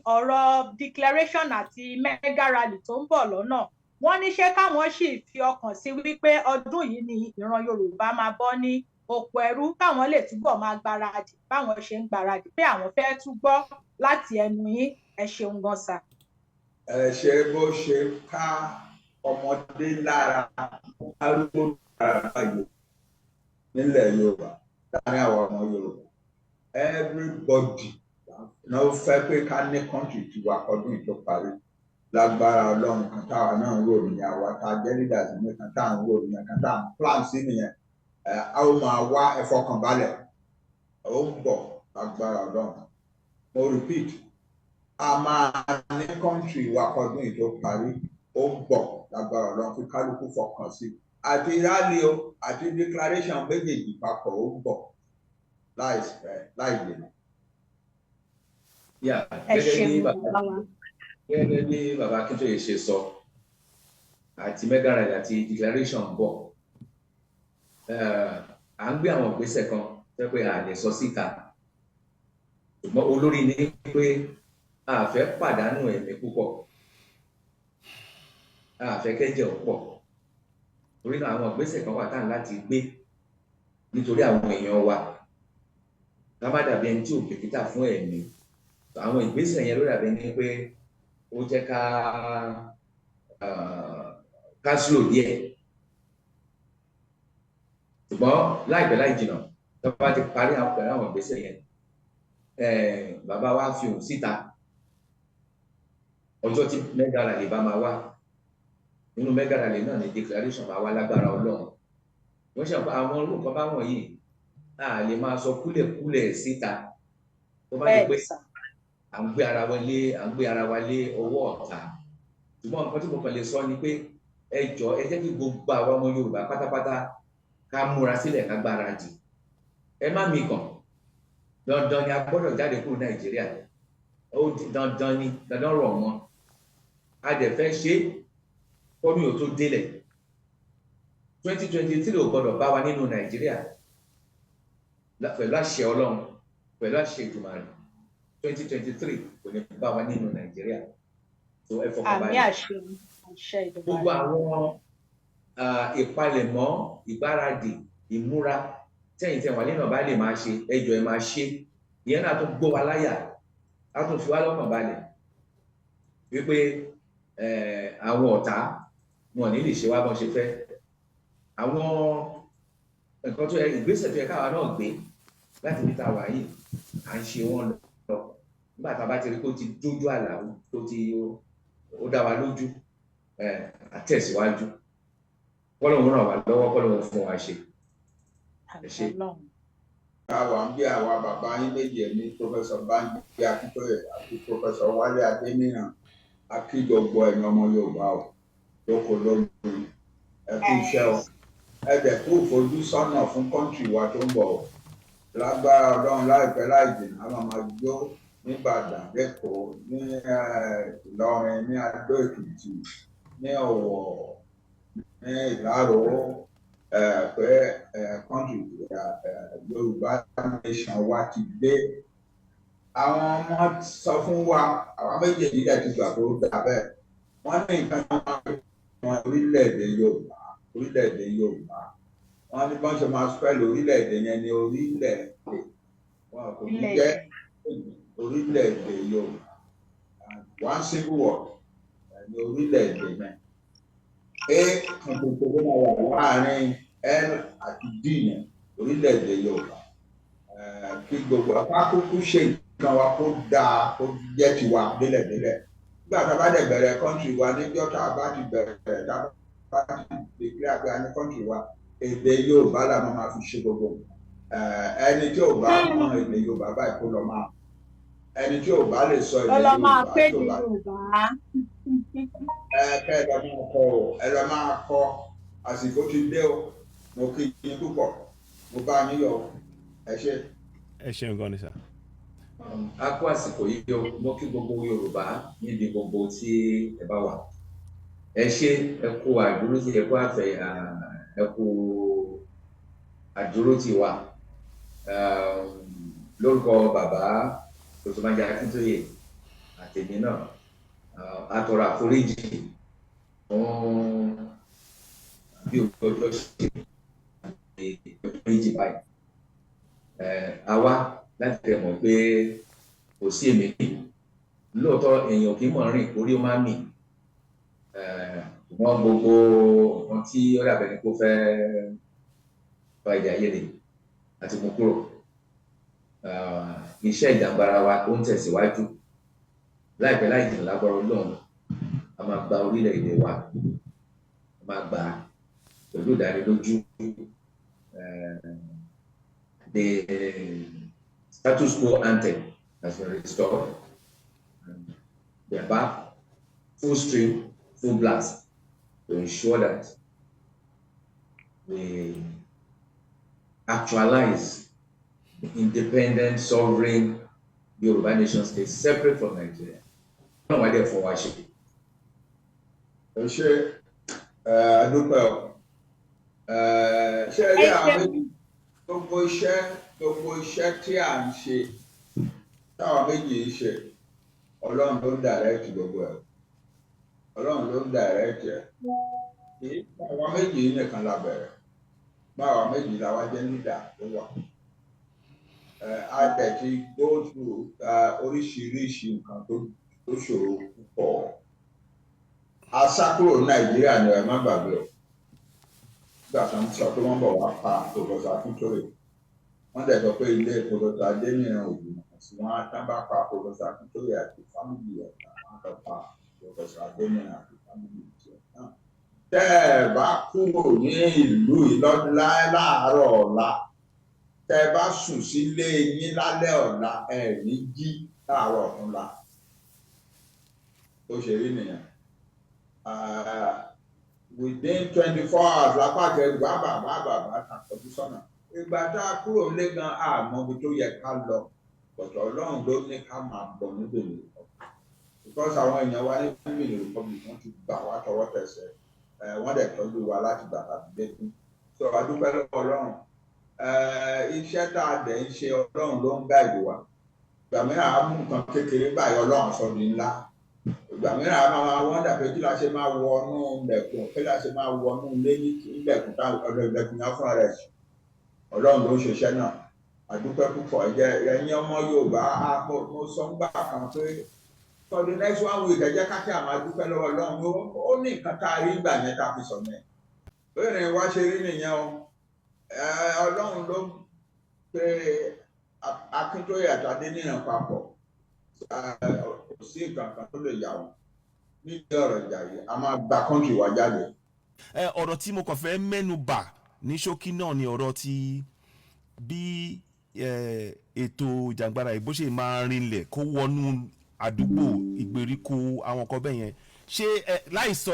Ọ̀rọ̀ declaration àti mega rally tó ń bọ̀ lọ́nà, wọ́n ní ṣé káwọn sì fi ọkàn sí wípé ọdún yìí ni ìran Yorùbá máa bọ́ ní oko ẹrú, káwọn lè túbọ̀ máa gbáradì báwọn ṣe ń gbáradì, pé àwọn fẹ́ tún gbọ́ láti ẹnu yín. Ẹ ṣeun gan sir. Ẹ ṣe. Bó ṣe ká ọmọdé lára, arúgbó lára báyìí nílẹ̀ Yorùbá, láàrin àwọn ọmọ Yorùbá, everybody náà fẹ́ pé ká ní country tiwa kọdún yìí tó parí. Lágbára Ọlọ́run, kan táwa náà ń rò nìyẹn. Àwa tá a jẹ́ leaders ní kan tá à ń rò nìyẹn, kan tá à ń plan sí nìyẹn. Ẹ a ó máa wá, ẹ fọkàn balẹ̀, ó ń bọ̀ lágbára Ọlọ́run. Mo repeat, a máa ní country wa kọdún yìí tó parí. Ó ń bọ̀ lágbára Ọlọ́run. Kí kálukú fọkàn sí, àti rally o àti declaration, méjèèjì papọ̀, ó ń bọ̀ láìpẹ́ láì dènà. Yeah, Ẹ gẹ́gẹ́ bí ṣeun, bàbá bàbá wa. Gẹ́gẹ́ bí bàbá Akíntóyè ṣe sọ, àti mega rally àti declaration bọ̀. À ń gbé àwọn ìgbésẹ̀ kan tó pé a lè sọ síta, ṣùgbọ́n olórí ní pé a fẹ́ pàdánù ẹ̀mí púpọ̀, a fẹ́ kẹ́jẹ̀ ó pọ̀. Torí náà, àwọn ìgbésẹ̀ kan wà tá à ń láti gbé nítorí àwọn èèyàn wa, ká má dàbí ẹni tí ò bìkítà fún ẹ̀mí. Àwọn ìgbésẹ̀ yẹn ló dàbí ẹni pé ó jẹ́ ká slow díẹ̀, ṣùgbọ́n láìpẹ́ láì jìnnà, tó bá ti parí àwọn pẹ̀lú àwọn ìgbésẹ̀ yẹn, bàbá wa fi òun síta. Ọjọ́ tí mega rally bá máa wá, nínú mega rally náà ni declaration máa wá lágbára Ọlọ́run. Wọ́n ṣe àwọn irú nǹkan báwọn yìí, a lè máa sọ kúlẹ̀kúlẹ̀ síta tó bá di pé Bẹ́ẹ̀ sir. à ń gbé ara wa lé ọwọ́ ọ̀tá. Ṣùgbọ́n nǹkan tí mo kàn lè sọ ni pé ẹ jọ̀ọ́, ẹ jẹ́ kí gbogbo àwa ọmọ Yorùbá pátápátá ká múra sílẹ̀, ká gbáradì. Ẹ má mikàn. Dandan ni, a gbọ́dọ̀ jáde kúrò Nàìjíríà. Ó di dandan ni, dandan rọ̀ mọ́. A dẹ̀ fẹ́ ṣe é kọ́dún yóò tó délẹ̀. 2023 ò gbọ́dọ̀ bá wa nínú Nàìjíríà. Pẹ̀lú àṣẹ Ọlọ́run, pẹ̀lú àṣẹ Èdùmàrè, 2023 kò ní bá wa nínú Nàìjíríà. So ẹ fọkàn Àmì, balẹ̀. àṣẹ, àṣẹ Gbogbo Ìdùmarè. àwọn ìpalẹ̀mọ́, ìgbáradì, ìmúra tẹ̀yìn tẹ̀ wà nínú ọ̀bá lè máa ṣe, ẹ jọ̀ọ́, ẹ máa ṣe. Ìyẹn náà tún gbó wa láyà, á tún fi wá lọ́kàn balẹ̀ wípé àwọn ọ̀tá wọn ò ní lè ṣe wá bọ́n ṣe fẹ́. Àwọn nǹkan tó yẹ, ìgbésẹ̀ tó yẹ káwa náà gbé láti fi ta wà yìí, à ń ṣe wọ́n lọ. Nígbà tá a bá ti rí pé ó ti dójú àlà, tó ti ó dá wa lójú, àtẹ̀síwájú. Kọ́lọ́hun ràn wá lọ́wọ́, kọ́lọ́hun fún wa ṣe. Àmì Ẹ ṣé. Ọlọ́run. Àwa ń bí àwa bàbá yín méjì ẹ̀ ní Professor Banji Akíntóyè àti Professor Wálé Adéníran. A kí gbogbo ẹ̀yin ọmọ Yorùbá o, lóko lómi. Ẹ kú iṣẹ́ o, ẹ dẹ̀ kú ìfojúsọ́nà fún country wa tó ń bọ̀ o. Lágbára Ọlọ́run, láìpẹ́ láì jìnnà, a máa máa jó nìbàdàn, lẹ́kọ̀ọ́, ní Ìlọrin, ní Adó Èkìtì, ní Ọ̀wọ̀, ní Ìláró, pé country Yorùbá nation wa ti dé. Àwọn ọmọ sọ fún wa, àwọn méjèèjì dẹ̀ ti gbà tó dà bẹ́ẹ̀. Wọ́n ní nǹkan tó máa ń wọn orílẹ̀-èdè Yorùbá, orílẹ̀-èdè Yorùbá, wọ́n ní bọ́n ṣe máa spell orílẹ̀-èdè yẹn ní orílẹ̀-èdè wọn kò ní jẹ́ orílẹ̀-èdè Yorùbá. One single word ní orílẹ̀-èdè yẹn. A kan tuntun ló máa wà láàrin L àti D yẹn, orílẹ̀-èdè Yorùbá. Kí gbogbo akákúkú ṣe nǹkan wa kó dáa, kó jẹ́ tiwa délẹ̀délẹ̀. Nígbà tá a bá dẹ̀ bẹ̀rẹ̀ country wa, níjọ́ tá a bá ti bẹ̀rẹ̀, tá a bá ti declare pé a ní country wa, èdè Yorùbá la máa fi ṣe gbogbo. Ẹni tí ò bá mọ èdè Yorùbá báyìí, kó lọ máa, ẹni tí ò bá lè sọ èdè Yorùbá máa Yorùbá pé tí ò ní bá Yorùbá. Ẹ kẹ́ ẹ lọ máa kọ o, ẹ lọ máa kọ. Àsìkò ti dé o. Mo kí yín púpọ̀, mo bá yín yọ̀ o. Ẹ ṣé. Ẹ ṣeun gan ni sir. A kó àsìkò yìí o. Mo kí gbogbo Yorùbá níbi gbogbo tí ẹ bá wà. Ẹ ṣé, ẹ kú àdúrótì, ẹ kú àfẹ, ẹ kú àdúrótì wa. Lórúkọ bàbá Dr. Banji Akíntóyè àti Àtèmi náà, a tọrọ àforíjì fún bí ọjọ́ ṣe méjì báyìí. A wá láti fẹ́ mọ̀ pé kò sí èmi lóòótọ́, èèyàn kì í mọ̀ rìn orí ó máa mì, ṣùgbọ́n gbogbo nǹkan tí ó dàbẹ̀ ni kó fẹ́ fa èdè àìyedè àti mú kúrò. Iṣẹ́ ìjàngbara wa ó ń tẹ̀síwájú. Láìpẹ́ láì jìnnà, lágbára Ọlọ́run, a máa gba orílẹ̀-èdè wa, a máa gbà á pẹ̀lú ìdánilójú. The status quo ante has been restored and we are back full stream, full blast to ensure that we actualize the independent, sovereign Yoruba nation state separate from Nigeria. Náà wá dẹ̀ fún wa ṣe. Ẹ ṣe, ẹ dúpẹ́ o. Ṣé ẹ rí àwọn méjì, gbogbo iṣẹ́ tí à ń ṣe, táwọn méjì ń ṣe, Ọlọ́run ló ń direct gbogbo ẹ̀. Ọlọ́run ló ń direct ẹ̀. Kì í ṣe àwọn méjì yìí nìkan la bẹ̀rẹ̀, báwa méjì la wá jẹ́ leader tó wà. A dẹ̀ ti go through oríṣiríṣi nǹkan tó ṣòro púpọ̀. A sá kúrò ní Nàìjíríà ni, ẹ má gbàgbé o. Nígbà tó ń sọ pé wọ́n bọ̀ wá pa Professor Akintoye, wọ́n dẹ̀ sọ pé ilé Professor Adéníran òjìnà sí wọn á tán, bá pa Professor Akintoye àti family ẹ̀, wọ́n á pa Professor Adéníran àti family ẹ̀ náà. Tẹ́ ẹ bá kúrò ní ìlú yìí láàárọ̀ ọ̀la, tẹ́ ẹ bá sùn sílé yín lálẹ́ ọ̀la, ẹ ní jí láàárọ̀ ọ̀túnla. Ó ṣe rí nìyẹn. Within 24 hours lápá kẹrù bàbà bàbà bàbá kọjú sọ́nà. Ìgbà tá a kúrò lé gan, àmọ́ ibi tó yẹ ká lọ bọ̀tọ̀. Ọlọ́run ló ní ká máa bọ̀ ní Benin Republic, because àwọn èèyàn wa ní Benin Republic, wọ́n ti gbà wá tọwọ́ tẹsẹ̀. Wọ́n dẹ̀ tọ́jú wa láti gbà tàbí dẹ́kun. So a dúpẹ́ lọ́wọ́ Ọlọ́run. Iṣẹ́ tá a dẹ̀ ń ṣe, Ọlọ́run ló ń guide wa. Ìgbà mìíràn, á mú nǹkan kékeré báyìí, Ọlọ́run sọ ní ńlá. Ìgbà mìíràn, a máa wọ́n dàbí kí la ṣe máa wọnú ilẹ̀kùn, kí la ṣe máa wọnú ilé ní ilẹ̀kùn tá ọ̀dọ̀ ilẹ̀kùn yẹn fúnra rẹ̀ sí. Ọlọ́run ló ń ṣiṣẹ́ náà. Àdúpẹ́ púpọ̀. Ẹ jẹ́ ẹ̀yin ọmọ Yorùbá, mo sọ ń gbà kan pé for the next one week, ẹ jẹ́ ká kí àwọn adúpẹ́ lọ́wọ́ Ọlọ́run. Ó ní nǹkan tá a rí gbà yẹn tá a fi sọ yẹn. Bẹ́ẹ̀ ni wá ṣe rí nìyẹn o. Ọlọ́run ló pé Akíntóyè àti Adéníran papọ̀. Kò sí nǹkan kan tó lè yà wọ́n nídìí ọ̀rọ̀ ìjà yìí. A máa gba country wa jáde. Ọ̀rọ̀ tí mo kàn fẹ́ mẹ́nu bà ní ṣókí náà ni ọ̀rọ̀ tí bí ètò ìjàngbara yìí bó ṣe máa rinlẹ̀ kó wọnú àdúgbò, ìgbèríko, àwọn nǹkan bẹ́ẹ̀ yẹn. Ṣé láì sọ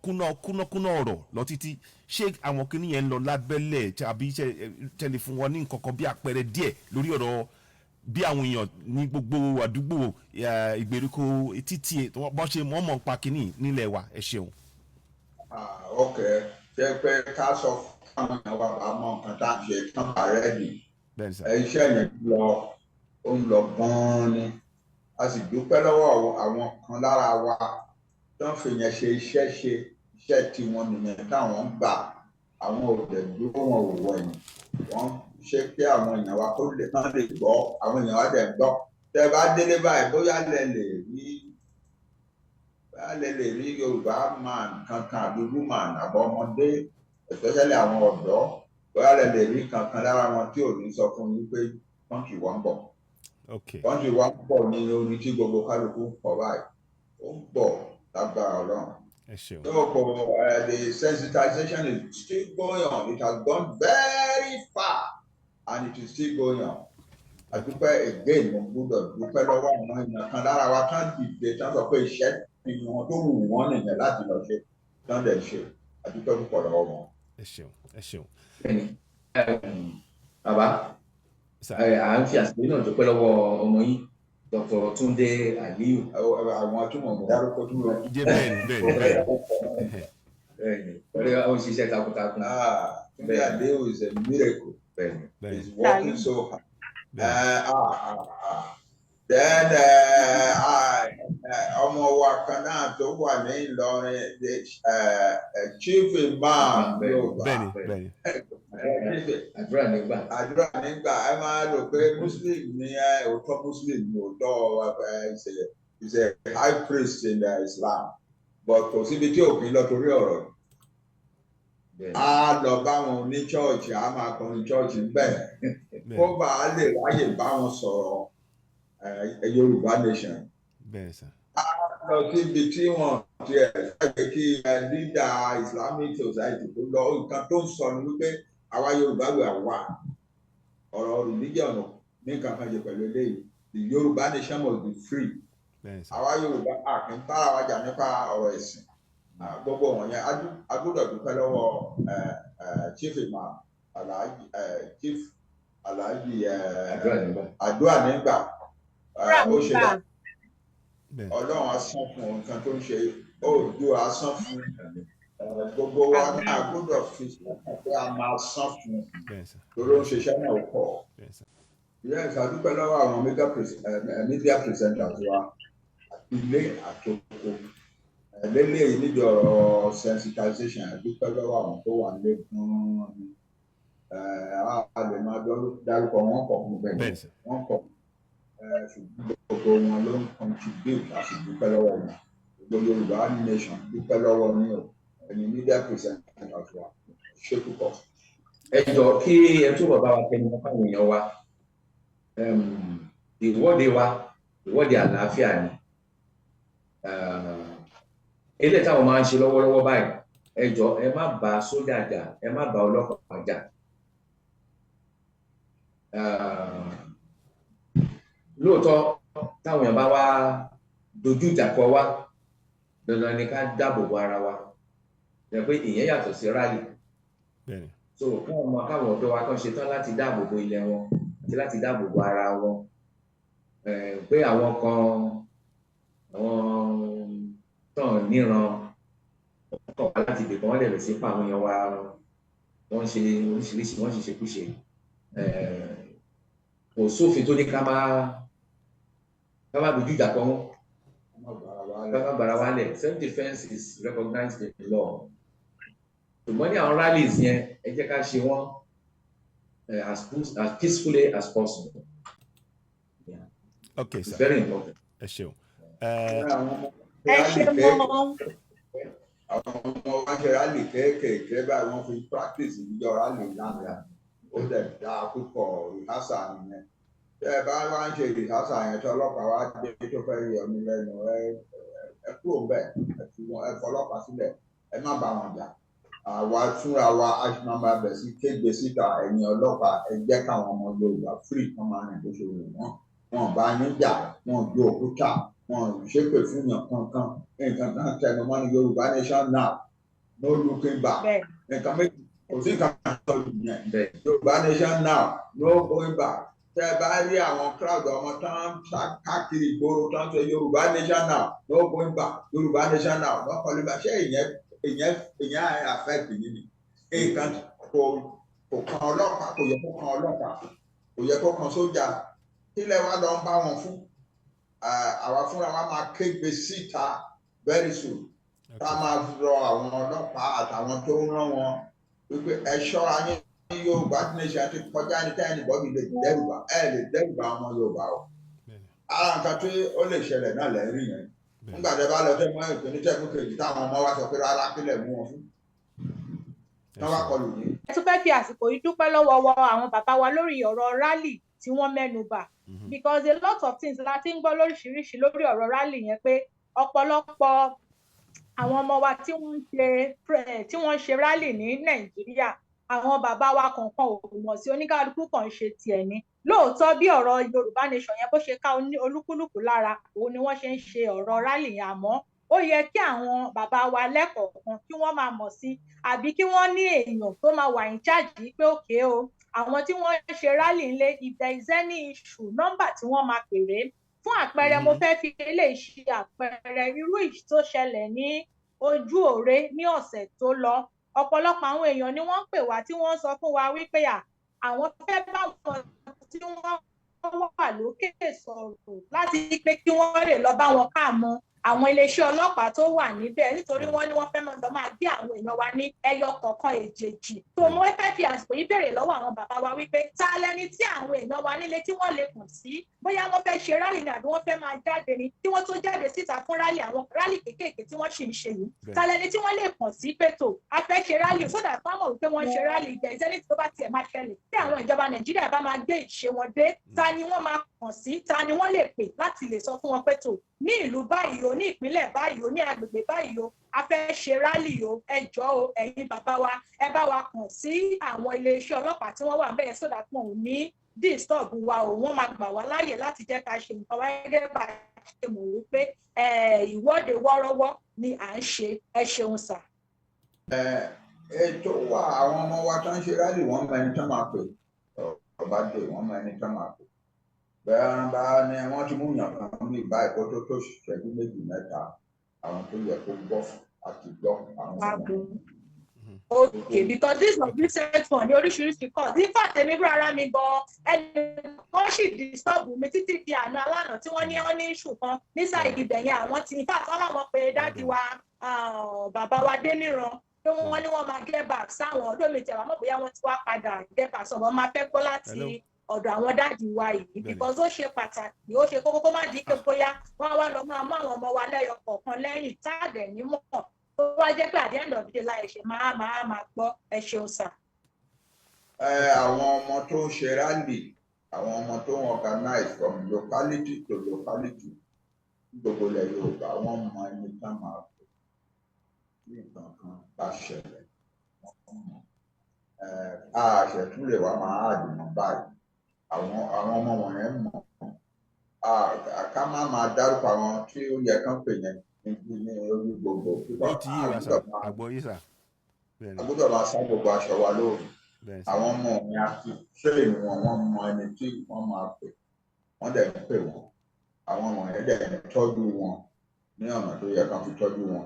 kúnná kúnná kúnná ọ̀rọ̀ lọ títí, ṣé àwọn kinní yẹn ń lọ lábẹ́lẹ̀, tàbí ṣe tẹ̀lé fún wọn ní nǹkan kan bí àpẹẹrẹ díẹ̀ lórí ọ̀rọ̀ bí àwọn èèyàn ní gbogbo àdúgbò, ìgbèríko, títí bọ́n ṣe mọ̀ mọ̀ pa kinní nílẹ̀ wa? Ẹ ṣeun. Ah, ok, ṣe pé ká sọ fún àwọn èèyàn wa bá mọ nǹkan tá à ń ṣe tán bá ready? Bẹ́ẹ̀ ni sà. Iṣẹ́ yẹn lọ, ó ń lọ gan-an ni. A sì dúpẹ́ lọ́wọ́ àwọn kan lára wa tó ń fi yẹn ṣe iṣẹ́, ṣe iṣẹ́ tiwọn nìyẹn, táwọn ń gbà. Àwọn ò dẹ̀ dúró, wọn ò wọ̀nyí, wọ́n ṣe pé àwọn èèyàn wa kó lè kán lè gbọ́. Àwọn èèyàn wa dẹ̀ gbọ́. Tẹ́ bá délé báyìí, bóyá lẹ lè rí Yorùbá man kankan àbí woman àbọ̀ ọmọdé, especially àwọn ọ̀dọ́, bóyá lẹ lè rí kankan lára wọn tí ò ní sọ fún yín pé country wa ń bọ̀. Country wa ń bọ̀ ní orin tí gbogbo kálukú ń kọ báyìí. Ó ń bọ̀ lágbára Ọlọ́run. Ẹ ṣeun. So the sensitization is still going on. It has gone very far and it is still going on. Àdúpẹ́ again. Mo gbọ́dọ̀ dúpẹ́ lọ́wọ́ àwọn èèyàn kan lára wa tán dìde, tán sọ pé iṣẹ́ ni wọn tó wù wọ́n nìyẹn láti lọ ṣe, tán dẹ̀ ṣe. Àdúpẹ́ púpọ̀ lọ́wọ́ wọn. Ẹ ṣeun, ẹ ṣeun. Bẹ́ẹ̀ni, bàbá. Sà. À ń fi àsìkò yìí náà dúpẹ́ lọ́wọ́ ọmọ yín, Dr. Túndé Aliyu. Àwọn tí mo dárúkọ tí mo. Jẹ́ bẹ́ẹ̀ ni, bẹ́ẹ̀ ni, bẹ́ẹ̀ ni. Bẹ́ẹ̀ni, pẹ̀lú àwọn òṣìṣẹ́ takuntakun. Ah, Túndé Aliyu is a miracle. Bẹ́ẹ̀ni. Bẹ́ẹ̀ ni. He's working so hard. Bẹ́ẹ̀ ni. Ah, ah, ah. Then ọmọ wa kan náà tó wà ní Ìlọrin, the Chief Imam Yorùbá. Bẹ́ẹ̀ni. Àdúrà nígbà. Àdúrà nígbà. Ẹ máa rò pé Muslim ni ẹ, òótọ́ Muslim ni, òótọ́ is a high priest in Islam, but kò síbi tí òfin lọ torí ọ̀rọ̀ yìí. Á lọ bá wọn ní church, á máa kọrin church bẹ́ẹ̀ kó bá a lè ráyè bá wọn sọ̀rọ̀ Yorùbá nation. Bẹ́ẹ̀ni sir. Lọ síbi tí wọn ti ẹ̀ fẹ́ kí leader Islamic Society tó lọ. Nǹkan tó ń sọ ni wípé àwa Yorùbá wà wà ọ̀rọ̀ religion ní nǹkan kan ṣe pẹ̀lú eléyìí. The Yorùbá nation must be free. Bẹ́ẹ̀ni sir. Àwa Yorùbá a kì í bára wa jà nípa ọ̀rọ̀ ẹ̀sìn. Gbogbo wọ̀nyẹn, a gbọ́dọ̀ dúpẹ́ lọ́wọ́ Chief Imam Alhaji, Chief Alhaji Àdúrà nígbà. Àdúrà nígbà. Ó ṣe dá Ọlọ́run á san fún nǹkan tó ń ṣe, Oòduà á san fún. Gbogbo wa náà gbọ́dọ̀ fi sọ́kàn pé a máa san fún Bẹ́ẹ̀ni sir. torí ó ń ṣiṣẹ́ náà pọ̀. Bẹ́ẹ̀ni sir. Yes, a dúpẹ́ lọ́wọ́ àwọn media presenters wa, ilé àtòkò lélẹ́yìí níbi ọ̀rọ̀ sensitization. A dúpẹ́ lọ́wọ́ àwọn tó wà nílé gan-an ni. A lè máa dárúkọ wọn pọ̀ fún bẹ́ẹ̀ Bẹ́ẹ̀ni sir. wọ́n pọ̀, ṣùgbọ́n gbogbo wọn ló ń contribute. A sì dúpẹ́ lọ́wọ́ wọn. Gbogbo Yorùbá nation dúpẹ́ lọ́wọ́ yín o, ẹ̀yin media presenters wa, ṣé púpọ̀. Ẹ jọ, kí ẹ túbọ̀ bá wa tẹnu mọ́ fáwọn èèyàn wa. Ìwọ́de wa, ìwọ́de àlàáfíà ni. Eléyìí táwọn máa ń ṣe lọ́wọ́lọ́wọ́ báyìí, ẹ jọ, ẹ má bá sójà jà, ẹ má bá ọlọ́pàá jà. Lóòótọ́, táwọn èèyàn bá wá dojú ìjà kọ wá, dandan ni ká dáàbò bo ara wa, jẹ́ pé ìyẹn yàtọ̀ sí rally. So káwọn ọmọ, káwọn ọ̀dọ́ wa kan ṣetán láti dáàbò bo ilẹ̀ wọn àti láti dáàbò bo ara wọn. Pé àwọn kan, àwọn tán níran kàn wá láti ibì kan, wọ́n dẹ̀ bẹ̀ sí pa àwọn èèyàn wa, wọ́n ń ṣe oríṣiríṣi, wọ́n ń ṣe. Kò sófin tó ní ká má dojú ìjà kọ wọ́n, ká má bara wa lẹ̀. Self defence is recognized in the law. Ṣùgbọ́n ní àwọn rallies yẹn, ẹ jẹ́ ká ṣe wọ́n as peacefully as possible. Yeah. Okay, It's sir. very important. Ẹ ṣeun. Ẹ ṣe mọ. Àwọn ọmọ wa ṣe rally kéékèèké báyìí, wọ́n fi practice ìjọ rally lánàá. Ó dẹ̀ dáa púpọ̀. Rehearsal nìyẹn. Tẹ́ ẹ bá wá ń ṣe rehearsal yẹn, tí ọlọ́pàá wá dé tó fẹ́ yọ mí lẹ́nu, ẹ kúrò ń bẹ̀, ẹ fi wọn, ẹ fọlọ́pàá sílẹ̀, ẹ má bá wọn jà. Àwa fúnra wa, a ṣe máa máa bẹ̀ sí kégbe síta: ẹ̀yin ọlọ́pàá, ẹ jẹ́ káwọn ọmọ Yorùbá free, kán máa rìn bó ṣe wù wọ́n. Wọn bá yín jà, wọn gbé òkúta, wọn ṣépè fún yàn kankan. Nǹkan kan tẹnu mọ́ ní Yorùbá nation now, no looking back. Nǹkan méjì, kò sí nǹkan kan tó yẹn. Yorùbá nation now, no going back. Tẹ bá rí àwọn crowd ọmọ tán sá káàkiri ìgboro tán ṣe "Yorùbá nation now, no going back, Yorùbá nation now, no going back", ṣé ìyẹn affect yìí ni? Nǹkan kò kan ọlọ́pàá, kò yẹ kó kan ọlọ́pàá, kò yẹ kó kan sójà. Kílẹ̀ wa lọ ń bá wọn fún? Àwa fúnra wa máa kégbe síta very soon, tá a máa rọ àwọn ọlọ́pàá àtàwọn tó ń rán wọn wípé ẹ ṣọ́ra yín. Yorùbá nation ti kọjá ní káyọ̀ anybody lè dẹ́rùbà, ẹ lè dẹ́rùbà ọmọ Yorùbá o. Ara nǹkan tí ó lè ṣẹlẹ̀ náà lẹ́rìí yẹn. Nígbà tẹ́ bá lọ tẹ́ mọ́ ìpínlẹ̀ tẹ́kùn kejì, táwọn ọmọ wa sọ pé rárá, kílẹ̀ mú wọn fún tán wá kọlù yín. Ẹ tún fẹ́ fi àsìkò yìí dúpẹ́ lọ́wọ́ wọ àwọn bàbá wa lórí ọ̀rọ̀ rally tí wọ́n mẹ́nu bà, because a lot of things la ti ń gbọ́ lóríṣiríṣi lórí ọ̀rọ̀ rally yẹn, pé ọ̀pọ̀lọpọ̀ àwọn ọmọ wa tí wọ́n ń ṣe rally ní Nàìjíríà, àwọn bàbá wa kọ̀ọ̀kan ò mọ̀ sí, oníkálukú kan ń ṣe tiẹ̀ ní. Lóòótọ́, bí ọ̀rọ̀ Yorùbá nation yẹn bó ṣe ká olúkúlùkù lára, òun ni wọ́n ṣe ń ṣe ọ̀rọ̀ rally yẹn. Àmọ́ ó yẹ kí àwọn bàbá wa lẹ́kọ̀ọ̀kan kí wọ́n máa mọ̀ sí, àbí kí wọ́n ní èèyàn tó máa wà in charge yìí pé òkè o, àwọn tí wọ́n ń ṣe rally ńlé, if there is any issue, nọ́mbà tí wọ́n máa pèrè. Fún àpẹẹrẹ, mo fẹ́ fi eléyìí ṣe àpẹẹrẹ irú ìṣ tó ṣẹlẹ̀ ní Ojú Òre ní ọ̀sẹ̀ tó lọ. Ọ̀pọ̀lọpọ̀ àwọn èèyàn ni wọ́n ń pè wá, tí wọ́n sọ fún wa wípé à àwọn fẹ́ bá wọn tí wọ́n wà lókè sọ̀rọ̀ láti pé kí wọ́n lè lọ bá wọn káàmú àwọn iléeṣẹ́ ọlọ́pàá tó wà níbẹ̀, nítorí wọ́n ní wọ́n fẹ́ máa lọ máa gbé àwọn èèyàn wa ní ẹyọ kọ̀ọ̀kan èjèèjì. Tó mo fẹ́ fi àsìkò yìí béèrè lọ́wọ́ àwọn bàbá wa wípé ta lẹni tí àwọn èèyàn wa nílé tí wọ́n lè kàn sí, bóyá wọ́n fẹ́ ṣe rally ni àbí wọ́n fẹ́ máa jáde ni, tí wọ́n tó jáde síta fún rally, àwọn rally kéékèèké tí wọ́n sì ń ṣe yìí, ta lẹni tí wọ́n lè kàn sí pé tó a fẹ́ ṣe rally, so that wọ́n mọ̀ wípé wọ́n ń ṣe rally ìgbẹ́ ìsẹ́ni tó bá tiẹ̀ máa ṣẹlẹ̀, tí àwọn ìjọba Nàìjíríà bá máa gbé ìṣe wọn dé, ta ni wọ́n máa kàn sí, ta ni wọ́n lè pè láti lè sọ fún wọn pé tó ní ìlú báyìí o, ní ìpínlẹ̀ báyìí o, ní agbègbè báyìí o, a fẹ́ ṣe rally o, ẹ jọ̀ọ́ o, ẹ̀yin bàbá wa, ẹ bá wa kàn sí àwọn iléeṣẹ́ ọlọ́pàá tí wọ́n wà bẹ́ẹ̀, so that wọn ò ní disturb wa o, wọ́n máa gbà wá láàyè láti jẹ́ ká ṣe nǹkan wá gẹ́gẹ́ bá a ṣe mọ̀ wípé ìwọ́de wọ́rọ́wọ́ ni à ń ṣe. Ẹ ṣeun sà. Ètò wa, àwọn ọmọ wa tó ń ṣe rally, wọ́n mọ ẹni tó máa pè ọba dé, wọ́n mọ ẹni tó máa pè. Bẹ́ẹ̀ bá ní wọ́n ti mú yàn kan ní ìbá ẹ̀kọ́ tó ṣẹ́jú méjì mẹ́ta, àwọn tó yẹ kó gbọ́ àti gbọ́ àwọn ọmọ. Okay, because this was recent one ní oríṣiríṣi cause. In fact, èmi fúnra ara mi gan, ẹnì kan sì disturb mi títí di àná alánà tí wọ́n ní issue kan ní side ibẹ̀ yẹn. Àwọn tí, in fact, wọ́n láwọn pe daddy wa, bàbá wa Déníran, pé wọ́n ní wọ́n máa get back sáwọn ọdún mi tẹ̀wá mọ̀ bóyá wọ́n ti wá padà get back sọ̀rọ̀. Máa fẹ́ gbọ́ láti ọ̀dọ̀ àwọn daddy wa yìí, because ó ṣe pàtàkì, ó ṣe kókó, kó má di pé bóyá wọ́n wá lọ máa mú àwọn ọmọ wa lẹ́yọ kọ̀ọ̀kan lẹ́yìn tá a dẹ̀ ní mọ̀, tó wá jẹ́ pé at the end of the day láì ṣe máa gbọ́. Ẹ ṣeun sà. Àwọn ọmọ tó ń ṣe rally, àwọn ọmọ tó ń organize from locality to locality ní gbogbo ilẹ̀ Yorùbá, wọ́n mọ ẹni tá máa pè ní nǹkan kan bá ṣẹlẹ̀. Wọ́n mọ̀ a ṣẹ̀tún lè wá máa àdìmọ́ báyìí. Àwọn ọmọ wọ̀nyẹn mọ̀ ká má máa dárúkọ àwọn tí ó yẹ kán pè yẹn ní orí gbogbo. Ó ti yé wa sà, àgbọ̀ yé sà. A gbọ́dọ̀ máa sá gbogbo aṣọ wa lóòrùn. Àwọn ọmọ mi àti train wọn, wọ́n mọ ẹni tí wọ́n máa pè, wọ́n dẹ̀ ń pè wọ́n. Àwọn ọmọ yẹn dẹ̀ ń tọ́jú wọn ní ọ̀nà tó yẹ kán fi tọ́jú wọn.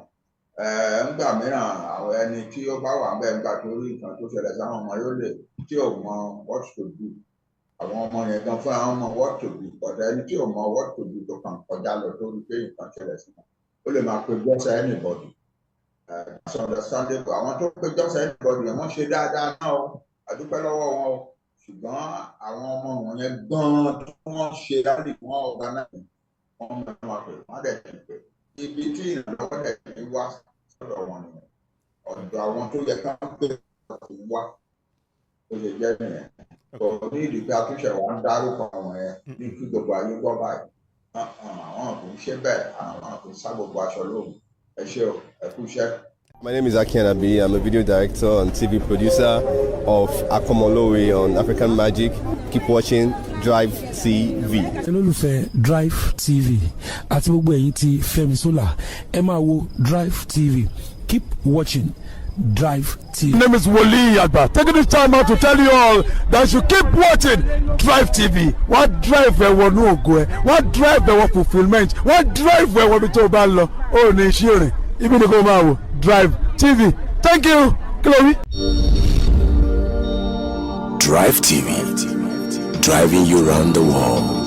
Ńgbà mìíràn, àwọn ẹni tí ó bá wà ńbẹ̀ ńgbà tó rí nǹkan tó ṣẹlẹ̀ sáwọn ọmọ, yóò lè tí ò mọ what to do. Àwọn ọmọ yẹn gan fún àwọn ọmọ what to do, but ẹni tí ò mọ what to do, tó kàn kọjá lọ, tó rí pé nǹkan ṣẹlẹ̀ sí wọn, ó lè máa pe just anybody. That's understandable. Àwọn tó pe just anybody, wọ́n ṣe dáadáa náà o, àdúpẹ́ lọ́wọ́ wọn o. Ṣùgbọ́n àwọn ọmọ wọn yẹn gan-an tí wọ́n ṣe rally, wọ́n organize, wọ́n mọ̀ wọn pè, wọ́n dẹ̀ ti pè. Ibi tí ìrànlọ́wọ́ dẹ̀ ti wá sọ́dọ̀ wọn nìyẹn, ọ̀dọ̀ àwọn tó yẹ ká ń pè ti wá. Ó ṣe jẹ́ nìyẹn. Kò ní ìdí pé àtúnṣe wa ń dárúkọ àwọn yẹn ní kí gbogbo ayé gbọ́ báyìí. Àwọn kò ń ṣe bẹ́ẹ̀, àwọn kò ń sá gbogbo aṣọ lóhùn. Ẹ ṣé o, ẹ kú iṣẹ́. My name is Aki Anabi. I'm a video director and TV producer of Akomolowe on African Magic. Keep watching Drive TV. Olólùfẹ́ Drive TV àti gbogbo ẹ̀yin tí Fẹ́mi Sola, ẹ máa wo Drive TV. Keep watching Drive TV. My name is Wole Agba. Taking this time out to tell you all that you keep watching Drive TV. Wọ́n drive ẹ wọnú ògo ẹ, wọ́n drive ẹ wọ fulfilment, wọ́n drive ẹ wọ ibi tó o bá ń lọ. Ó ní iṣẹ́ rìn, ibi ni kò máa wò Drive TV. Thank you. Kí ló wí? Drive TV, driving you round the world.